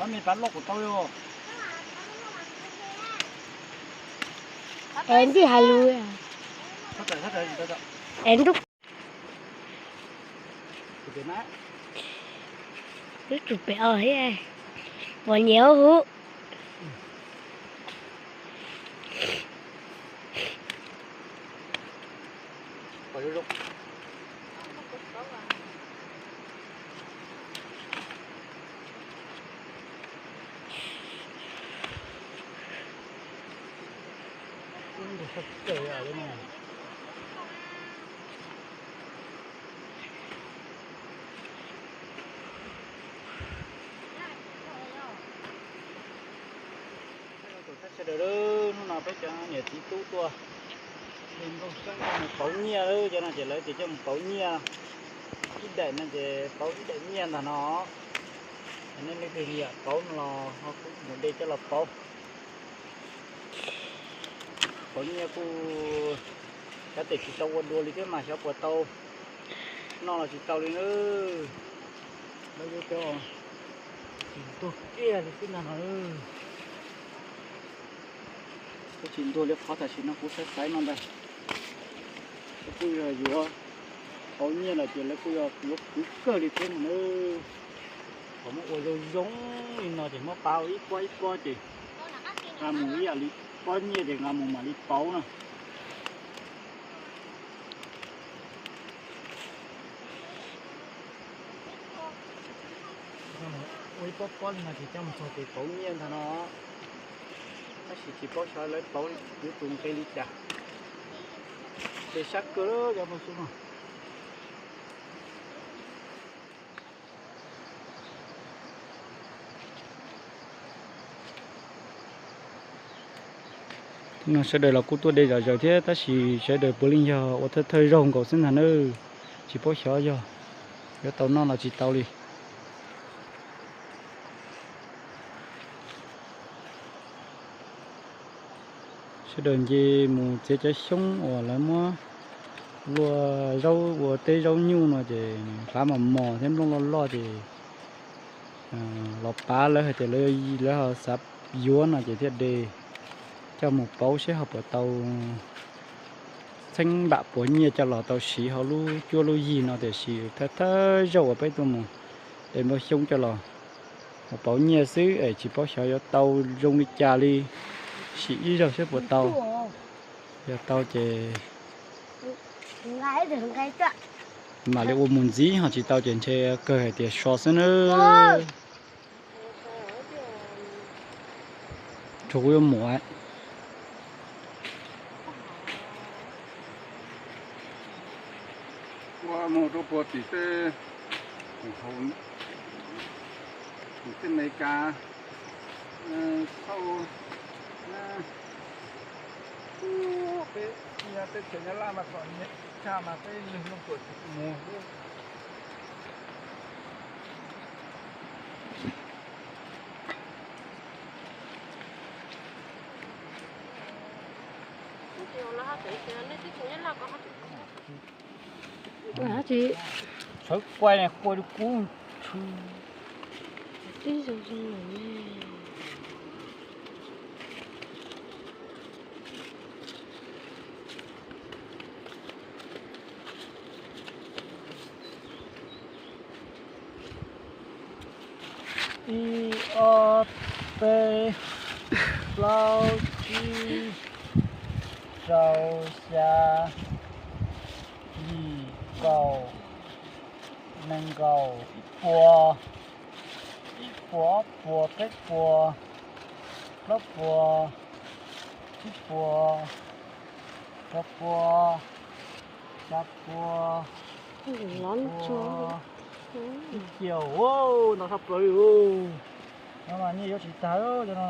Es ntxim hais lus, es ntuj, lub tsum pem os thiab, puas nyiam huv. Sawv daws, hnub no peb cov niam txiv tub tuaj de nplooj xyoob coj mus pauv nyiaj lawm, cov no ces lawv tias coj mus pauv nyiaj, ib daim no ces pauv ib daim nyiaj ntag no. Nej leej twg nyiam pauv no los ho kuj mus de coj los pauv. Pauv nyiaj kuj kav tias tsis tau ua dua li thiab mas xyov puas tau noj los tsis tau li na. Lawv yuav cov tsis ntuag kiag li xwb ntag no. Kuj tsis ntuag li qhov tam sim no kuv xaiv xaiv no ntag. Kuj yog yuav pauv nyiaj lawm ces lawv kuj yog yuav khwv kawg li thiab no na. Thaum muab ua zoo zoo li no ces muab pab ua ib pob ib pob ces nqa mus ib yam li pob nyiaj ces nqa mus mam li pauv no. Ua ib pob pob li no ces coj mus txog ces pauv nyiaj ntag no. Tab sis tsis paub xyov lawv pauv yuav tus nqi li cas. Ces sab kawg cov phooj ywg. Hnub no sawv daws los kuj tuaj de zom zaws thiab tab sis sawv daws puav leej yog ua thawj thawj zaug nkaus xwb ntag na. Tsis paub xyov yog yuav tau noj los tsis tau li. Sawv daws nce mus txiav cov xyoob uas lawv muab luaj zaub ua teb zaub nyuj no ces hlav mos mos thiab nplooj loj loj ces los pav lawv hais tias lawv ho xav yuav no ces thiaj de coj mus pauv seb ho puas tau txheeb npam puas nyiaj coj los tau siv hauv lub cuab lub yig no tiam sis thawj thawj zaug uas peb tuaj mus de nplooj xyoob coj los mus pauv nyiaj xwb es tsis paub xyov yuav tau zoo li cas li. Sim ib zaug seb puas tau. Yog tau ces mam li ua mus ntxiv, ho tsis tau ces ntshe kawg hais tias so xwb nawb. Tsuas kuv yuav mus. Ua mus rau puag tim tej, tim tej Amelikas, xauj, peb nyob teb chaws Nyab Laj mas kom nyiam tshaj mas peb lwg looj tuam tsis mus xwb. Sawv kuaj ne, kuaj rau kub tshwm. Ib, ob, peb, plaub, tsib, rau, xya, yim, kaum, nees nkaum, ib puas, ib puas, ob puas, peb puas, plaub puas, tsib puas, rau puas, xya puas, ib puas, ib ciaus, no sab plaws li. No mas nyiaj yuav tsis tag cov no.